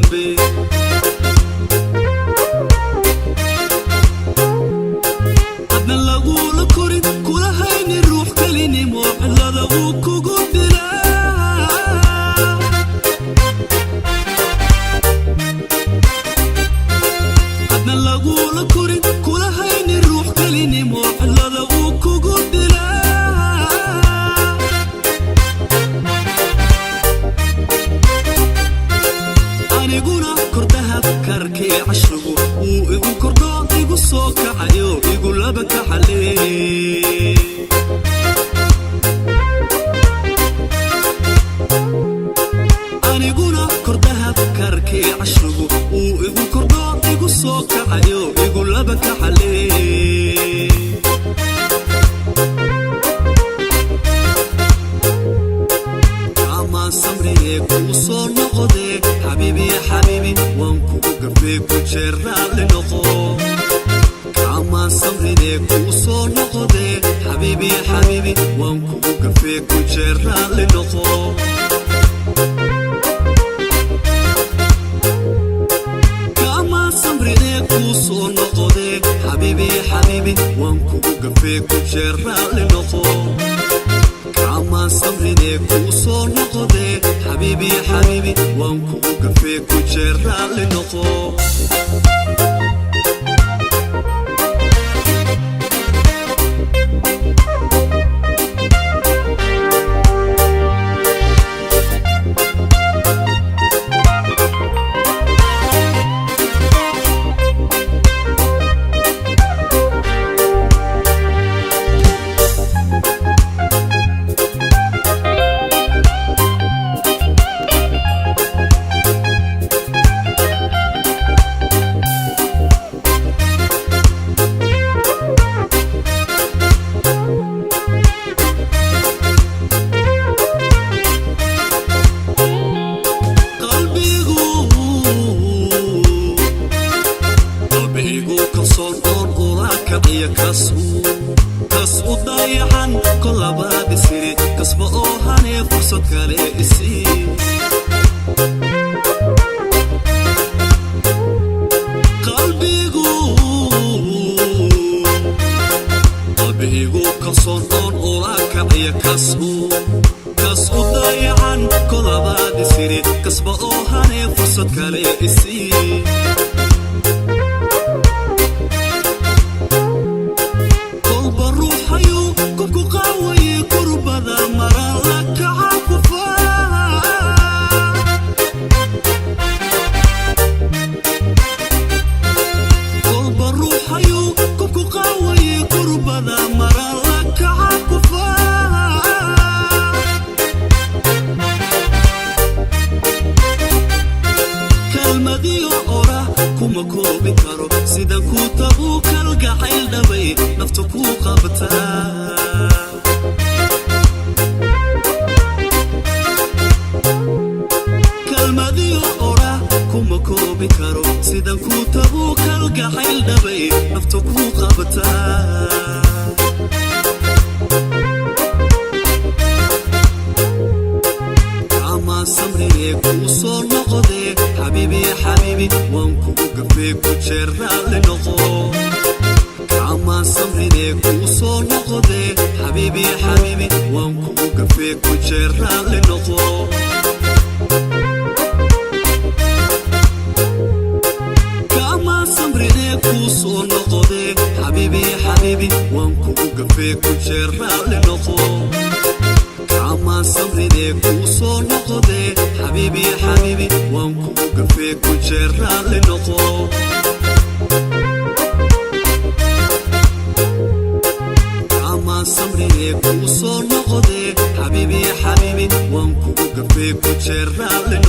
Dambe hadna lagula korin, kula haynin ruux kelinimo, cilada uu kugu dilaa. Hadna lagula korin, kula haynin ruux kelinimo, cilada uu kugu dilaa. Aniguna kordahab karkii cashigu wuu igu kordho, igu soo kacayo, igu laba kaxale. Aniguna kordahab karkii cashigu wuu igu kordho, igu soo kacayo, igu laba kaxale. Kaamaan samriye, kuu soo noqodee. Xabiibi, xabiibi, waan kugu gafee, ku jeer raalli noqo. Kaamaan samrine, kuu soo noqodee. Xabiibi, xabiibi, waan kugu gafee, ku jeer raalli noqo. Kaamaan samrine, kuu soo noqodee. Xabiibi, xabiibi, waan kugu gafee, ku jeer raalli noqo. Kaamaan samrine, kuu soo noqodee. Xabiibi, xabiibi, waan kugu gafee, ku jeer raalli noqo. Qalbigu, qalbigu kalsoon oon ula kaciya, kas u dayaxan kolabaad isiri, kasba oo hanee, fursad kale isii. Qalbigu, qalbigu kalsoon oon ula kaciya, kas u dayaxan kolabaad isiri, kasba oo hanee, fursad kale isii. Kolba ruuxayu kubku qaawaye, kurbada mara la kaca kufaa. Kolba ruuxayu kubku qaawaye, kurbada mara la kaca kufaa. Kalmadiyo ora kuma koobi karo sidan ku tabuu, kalgacayl dhabay nafta ku qabtaa. Kalmadiyo ora kuma koobi karo sidan ku tabuu, kalgacayl dhabay nafta ku qabtaa. Kaamaan samriye, kuu soo noqodee. Xabiibi, xabiibi, waan kugu gafee, ku jeer raalli noqo. Kaamaan samrine, kuu soo noqodee. Xabiibi, xabiibi, waan kugu gafee, ku jeer raalli noqo. Kaamaan samrine, kuu soo noqodee. Xabiibi, xabiibi, waan kugu gafee, ku jeer raalli noqo. Kaamaan samrine, kuu soo noqodee. Xabiibi, xabiibi, waan kugu gafee, ku jeer raalli noqo. Kaamaan samrine, kuu soo noqodee. Xabiibi, xabiibi, waan kugu gafee, ku jeer raalli.